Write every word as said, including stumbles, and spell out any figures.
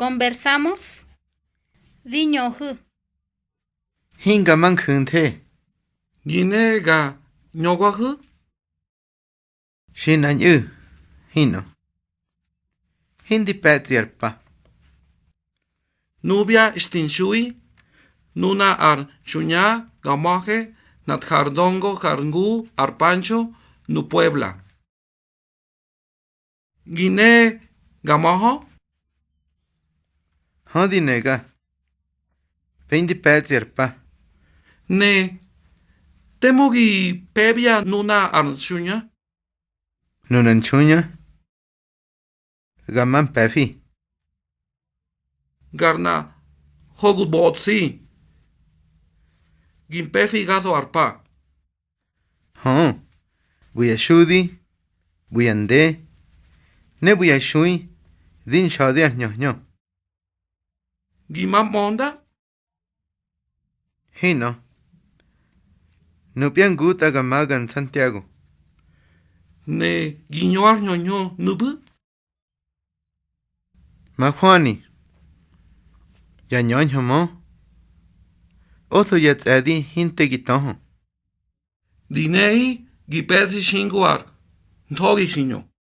Conversamos. Di ñöhu̱. Hinga ma nju̱nthe. Gi ne ga ñöwahu̱. Xi nꞌañꞌu̱, hinꞌö. Hindi pe̱tsꞌi ar pa. Nubya xti nxui, nuna ar Xuña ga ma̱he nꞌa tha ar Dongo har ngu ar Pancho nu Puebla. Gi ne ga ma̱hö? Hö, di nega. Hindi pe̱tsꞌi ar pa. Ne te mo gi pe̱bya nuna ar Xuña? Nunar nxuña ga ma mpe̱fi. Gar nꞌa hogu bötsi gi mpe̱fi gatho ar pa. Hö, ꞌbu̱ ya xudi, ꞌbu̱ ya nde, ne ꞌbu̱ ya xui di nxa̱di ar hñöhñö. Gi ma mꞌönda? Hinꞌö. Nupya ngutꞌa ga maga Nsantiago. Ne gi ñö ár hñöhñö nuꞌbu̱? Mahwani. Ya ñöñhö mö. Otho ya tsꞌe̱di hinte gi töhö. Di neꞌi gi pe̱ꞌsi xi ngu ar nthogi xiñö.